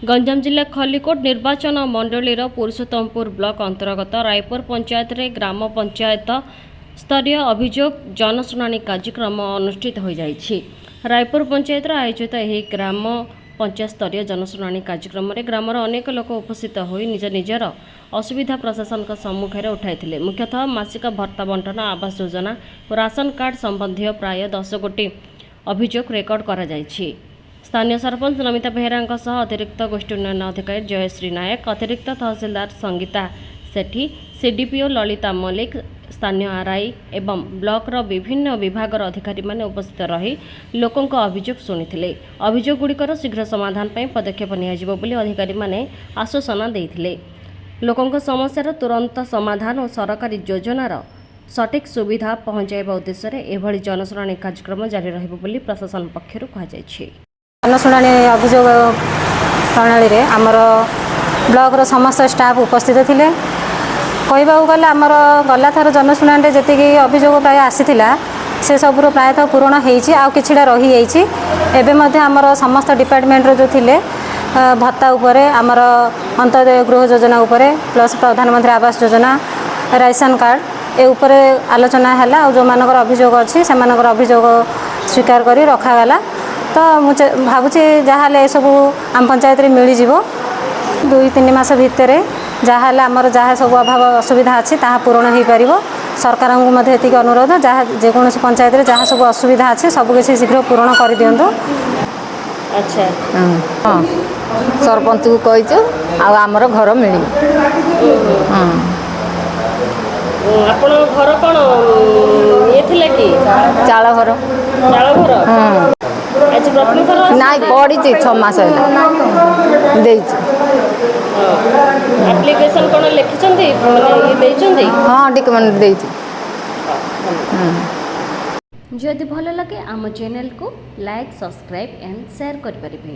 ଗଞ୍ଜାମ ଜିଲ୍ଲା ଖଲିକୋଟ ନିର୍ବାଚନ ମଣ୍ଡଳୀର ପୁରୁଷୋତ୍ତମପୁର ବ୍ଲକ ଅନ୍ତର୍ଗତ ରାୟପୁର ପଞ୍ଚାୟତରେ ଗ୍ରାମ ପଞ୍ଚାୟତ ସ୍ତରୀୟ ଅଭିଯୋଗ ଜନଶୁଣାଣି କାର୍ଯ୍ୟକ୍ରମ ଅନୁଷ୍ଠିତ ହୋଇଯାଇଛି। ରାୟପୁର ପଞ୍ଚାୟତର ଆୟୋଜିତ ଏହି ଗ୍ରାମ ପଞ୍ଚାୟତ ସ୍ତରୀୟ ଜନଶୁଣାଣି କାର୍ଯ୍ୟକ୍ରମରେ ଗ୍ରାମର ଅନେକ ଲୋକ ଉପସ୍ଥିତ ହୋଇ ନିଜ ନିଜର ଅସୁବିଧା ପ୍ରଶାସନଙ୍କ ସମ୍ମୁଖରେ ଉଠାଇଥିଲେ। ମୁଖ୍ୟତଃ ମାସିକ ଭତ୍ତା ବଣ୍ଟନ, ଆବାସ ଯୋଜନା ଓ ରାସନ କାର୍ଡ଼ ସମ୍ବନ୍ଧୀୟ ପ୍ରାୟ 10 ଗୋଟି ଅଭିଯୋଗ ରେକର୍ଡ କରାଯାଇଛି। ସ୍ଥାନୀୟ ସରପଞ୍ଚ ନମିତା ବେହେରାଙ୍କ ସହ ଅତିରିକ୍ତ ଗୋଷ୍ଠୀ ଉନ୍ନୟନ ଅଧିକାରୀ ଜୟଶ୍ରୀ ନାୟକ, ଅତିରିକ୍ତ ତହସିଲଦାର ସଙ୍ଗୀତା ସେଠୀ, ସିଡିପିଓ ଲଳିତା ମଲ୍ଲିକ, ସ୍ଥାନୀୟ ଆର୍ଆଇ ଏବଂ ବ୍ଲକର ବିଭିନ୍ନ ବିଭାଗର ଅଧିକାରୀମାନେ ଉପସ୍ଥିତ ରହି ଲୋକଙ୍କ ଅଭିଯୋଗ ଶୁଣିଥିଲେ। ଅଭିଯୋଗଗୁଡ଼ିକର ଶୀଘ୍ର ସମାଧାନ ପାଇଁ ପଦକ୍ଷେପ ନିଆଯିବ ବୋଲି ଅଧିକାରୀମାନେ ଆଶ୍ୱାସନା ଦେଇଥିଲେ। ଲୋକଙ୍କ ସମସ୍ୟାର ତୁରନ୍ତ ସମାଧାନ ଓ ସରକାରୀ ଯୋଜନାର ସଠିକ୍ ସୁବିଧା ପହଞ୍ଚାଇବା ଉଦ୍ଦେଶ୍ୟରେ ଏଭଳି ଜନଶୁଣାଣି କାର୍ଯ୍ୟକ୍ରମ ଜାରି ରହିବ ବୋଲି ପ୍ରଶାସନ ପକ୍ଷରୁ କୁହାଯାଇଛି। ଜନଶୁଣାଣି ଅଭିଯୋଗ ପ୍ରଣାଳୀରେ ଆମର ବ୍ଲକର ସମସ୍ତ ଷ୍ଟାଫ୍ ଉପସ୍ଥିତ ଥିଲେ। କହିବାକୁ ଗଲେ, ଆମର ଗଲାଥର ଜନଶୁଣାଣିରେ ଯେତିକି ଅଭିଯୋଗ ପ୍ରାୟ ଆସିଥିଲା, ସେସବୁର ପ୍ରାୟତଃ ପୂରଣ ହେଇଛି, ଆଉ କିଛିଟା ରହିଯାଇଛି। ଏବେ ମଧ୍ୟ ଆମର ସମସ୍ତ ଡିପାର୍ଟମେଣ୍ଟର ଯେଉଁ ଥିଲେ, ଭତ୍ତା ଉପରେ, ଆମର ଅନ୍ତୋଦୟ ଗୃହ ଯୋଜନା ଉପରେ, ପ୍ଲସ୍ ପ୍ରଧାନମନ୍ତ୍ରୀ ଆବାସ ଯୋଜନା, ରାସନ କାର୍ଡ଼, ଏ ଉପରେ ଆଲୋଚନା ହେଲା। ଆଉ ଯେଉଁମାନଙ୍କର ଅଭିଯୋଗ ଅଛି, ସେମାନଙ୍କର ଅଭିଯୋଗ ସ୍ୱୀକାର କରି ରଖାଗଲା। ତ ମୁଁ ଭାବୁଛି, ଯାହାହେଲେ ଏସବୁ ଆମ ପଞ୍ଚାୟତରେ ମିଳିଯିବ। 2-3 ମାସ ଭିତରେ ଯାହାହେଲେ ଆମର ଯାହା ସବୁ ଅଭାବ ଅସୁବିଧା ଅଛି, ତାହା ପୂରଣ ହୋଇପାରିବ। ସରକାରଙ୍କୁ ମଧ୍ୟ ଏତିକି ଅନୁରୋଧ, ଯାହା ଯେକୌଣସି ପଞ୍ଚାୟତରେ ଯାହା ସବୁ ଅସୁବିଧା ଅଛି, ସବୁକିଛି ଶୀଘ୍ର ପୂରଣ କରିଦିଅନ୍ତୁ। ଆଚ୍ଛା। ହଁ, ସରପଞ୍ଚକୁ କହିଛୁ ଆଉ ଆମର ଘର ମିଳିବ। ହଁ। ଆପଣଙ୍କ ଘର କ'ଣ ଇଏ ଥିଲା କି? ଚାଳ ଘର। ଚାଳ ଘର। ଆଜି ପ୍ରଥମ ଥର? ନାଇଁ, ପଡ଼ିଛି, 6 ମାସ ହେଲା ଦେଇଛୁ। ଆପ୍ଲିକେସନ କ'ଣ ଲେଖିଛନ୍ତି, ମାନେ ଇଏ ଦେଇଛନ୍ତି? ହଁ, ଡକ୍ୟୁମେଣ୍ଟ ଦେଇଛୁ। ଯଦି ଭଲ ଲାଗେ, ଆମ ଚ୍ୟାନେଲକୁ ଲାଇକ୍, ସବସ୍କ୍ରାଇବ୍ ଆଣ୍ଡ ସେୟାର କରିପାରିବେ।